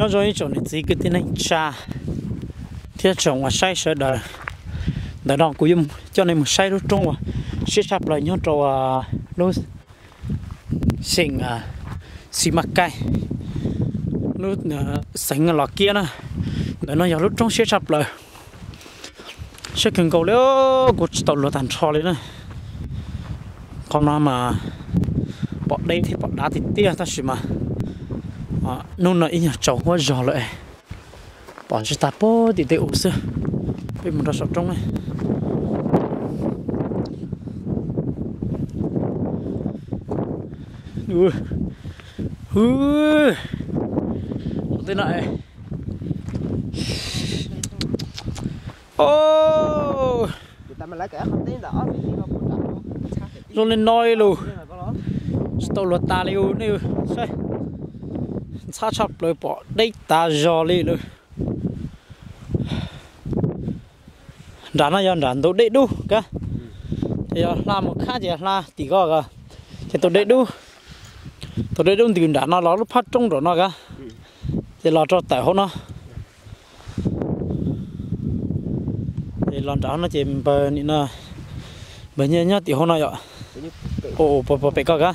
Nyob zoo ib tsoom niam txiv kwv tij neej tsa thiab tsoom uas saib sawv daws. Ntawm no kuv yuav coj nej mus saib lub roob uas siab tshaj plaws nyob rau lub xeev Xi Mas Kaij, lub xeev Los Kiab na. Ntawm no yog lub roob siab tshaj plaws. Siab kawg nkaus li, kuv tsis tau luag tag nrho li na. Qhov no mas pom deb thiab pom dav tiag tiag tab sis mas hnub no ib nyuag tsaus huab zog lawm, pom tsis tag puag tim tej u xwb. Peb mus rau saum roob. Hwv, tej no, zoo li no lus, tsis tau luag tas li nej. Saib, ntxhab tshaj plaws pom deb tas zog li lawm. Nram no yog nram ntug dej dub kab, ces yog hla mus khab ces hla tim ko, ces tus dej dub, tus dej dub ntws nram no los lub phab roob nram no kab, ces los rau tawm hauv no. Ces los nram hauv no ces npawg nim no, npawg nyiaj nyob tim hauv no yom. Ua pem ko kab.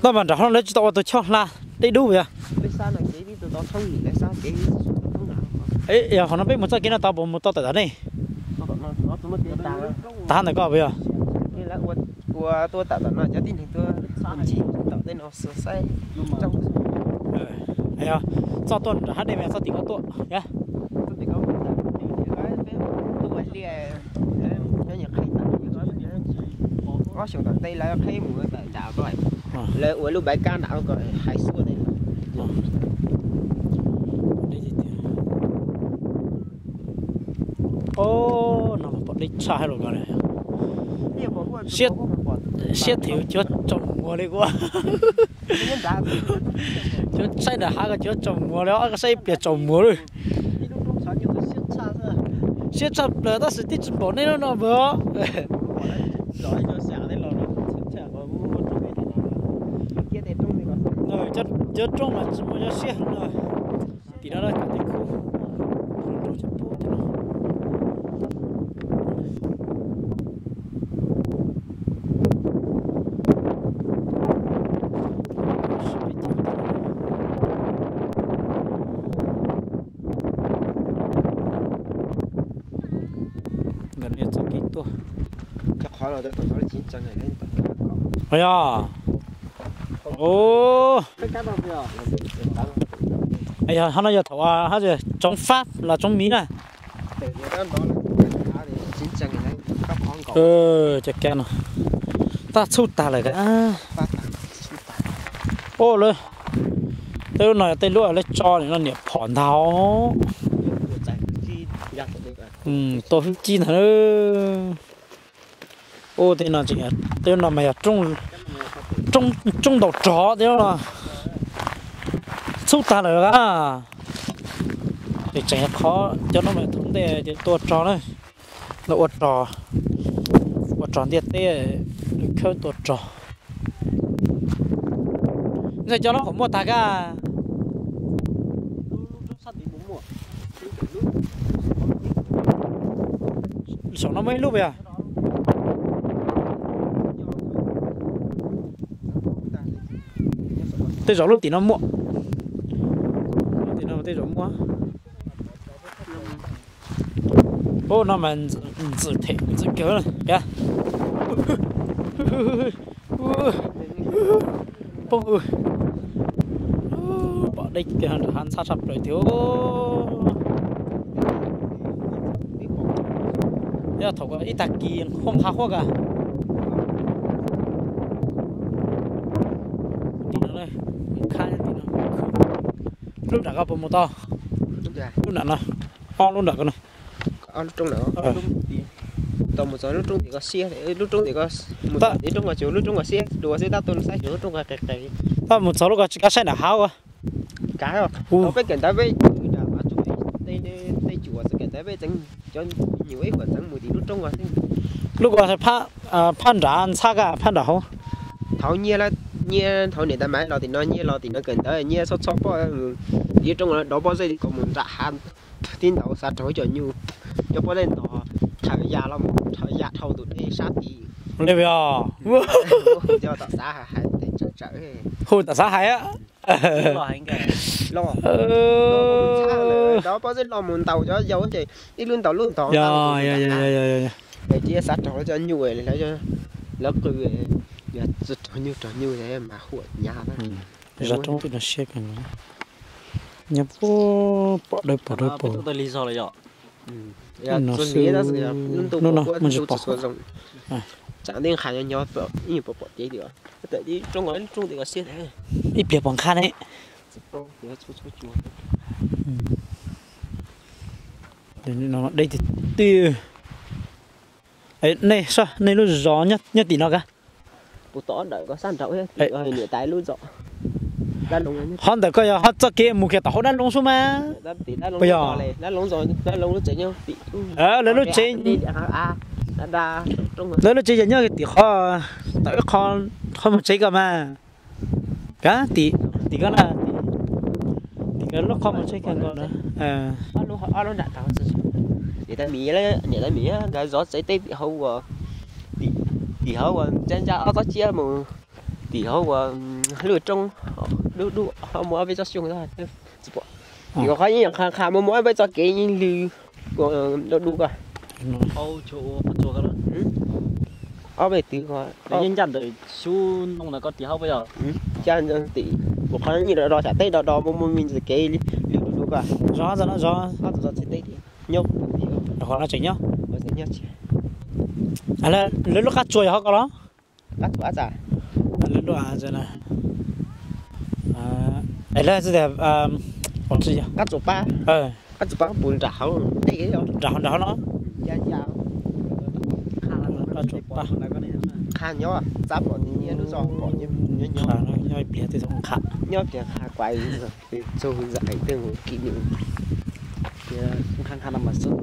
Tab mas nram hauv no lawv tsis tau ua tus choj hla dej dub yog. Yog qhov no peb mus txoj kev no tau puas mus tau tawm tom nej? Tag ntawm ko puas yog? Txoj tuaj nram hab dej mas txoj tim ko tuaj. Ob xyoos tom ntej lawv qheb mus tawm nram ko, lawv ua lub npav kab nram ko hais xub. No pom deb tshaj hab los ko. Siab thiab cuav tsaus muag li kuv. Cuav saib nram hav ko cuav tsaus muag li, koj saib ib pliag tsaus muag li. Siab tshaj plaws tab sis twb tsis npaum nej lub no npawg. Cov roob mas tsis muaj cov siab heev no. Tim no na, cov tej khub. Nkawd niaj txoj kev tuaj. Yog, yog hab no yog thaum hab tsoov fab los tsoov miv na. Cov kab no tab txhub tag lawm. Ua lawm, tej lub no tej lub lawv tso nim no niam phom ntag. Tua hwb cib ntag. Ua tej no, tej lub no mas yog roob ntaus rog tej lub no. Txhub tag lawm a. Ces tseem qhov cov no mas thaum ntej ces tua rog na. Lawv ua rog, ua rog ntiaj teb, lawv khawb tua rog. Ntxawg cov no puas muaj tag kab? Saum no muaj ib lub yog. Tej zaum lub tim no muaj. Lub tim no tej zaum muaj. Ub, no mas ntxwm them ntxwm kawg. Poob, pom deb kiag nram hav ntxhab tshaj plaws tiag. Yog thaum ib tag kis hoob hav huab ka. Lub nram ko puas mus tau? Lub nram no, ob lub nram ko no. Tau mus txog lub roob tim ko siab, lub roob tim ko, mus txog tim roob ko tsis, lub roob ko siab dua xwb, tab tuaj saib lub roob ko qis qis. Tab mus txog lub ko tsis kav saib nram hav ua. Kav, tau peb kawm ntawv peb, tej cuam txawm kawm ntawv peb tseem, cov nyuam ib puas txeev mus tim lub roob ko xwb. Lub ko phab nrad ntxhab ka phab nrad hauv. Thaum nyiag lawv Nyiaj thaum niam tais mas los tim no, nyiaj los tim no kawm ntawv, nyiaj txhob txhob poj, ib rooj dov pob zeb kom mus nram hav tib ntaus xav raug cov nyuj, cov pob zeb ntos, thaum ya los mus thaum ya dhau tus dej sab tid. Cov tom xav hais tsawm tsawm. Hu tom xav hais. Los dov pob zeb los mus ntaus cov yau ces ib lub ntaus lub ntov. Ces cia xav raug lawv cov nyuj, lawv qw, yog raug nyuj raug nyuj mas huam nyab. Zov roob twm no siab kawg nkaus. Nyob pom dawb paug dawb paug. Hnub no muaj ntsis pom. Tsam ntej nqha nyob nyob ib nyuag pom pom kev tias, ib pliag pom nqha ne. Deb tiag tiag. Nej, nej lub zos nyob tim no ka? Qhov ntawm koj yog qhov txoj kev mus kiag tom hauv dab loo xwb mas. Puas yog? Lawv lub tsev, lawv lub tsev yog nyob tim qhov, tom ib qho, qhov mus tsev koj mas. Ka tim, tim koj na, tim koj lub qhov mus tsev koj nkaus na. Niam tais Mim, niam tais Mim nkawd zov tsev teb tim hauv uas, tim hauv uas ncaj ncaj ob tsob tsiab mus, tim hauv uas lub roob dub dub ho muaj ob peb tsob xyoob. Tim qhov yeej qha qha muaj muaj ob peb txoj kev yeej lw dub dub ko. Ob peb twv ko. Ncaj ntawm xub ntoo ntawd ko tim hauv puas yog? Ncaj tim, kuv qhov yeej do do xyaw teb do do muaj muaj me ntsis kev lw dub dub ko. Zov ntawm no zov. Nyob qhov no tseem nyob. Lawv lub qab tsuas yog hauv ko los? Qab tsuas. Lawv lub qab tsuas tias, qab tsuas pab, qab tsuas pab puv nram hauv, nram hauv nram hauv no. Qab tsuas pab. Qha nyob, txab pom nyiaj lub zos pom nyob nyob. Nyob ib pliag twb tau qha. Nyob ib pliag qha kuav txug zam tej mus kim nws. Qha qha no mas xwb.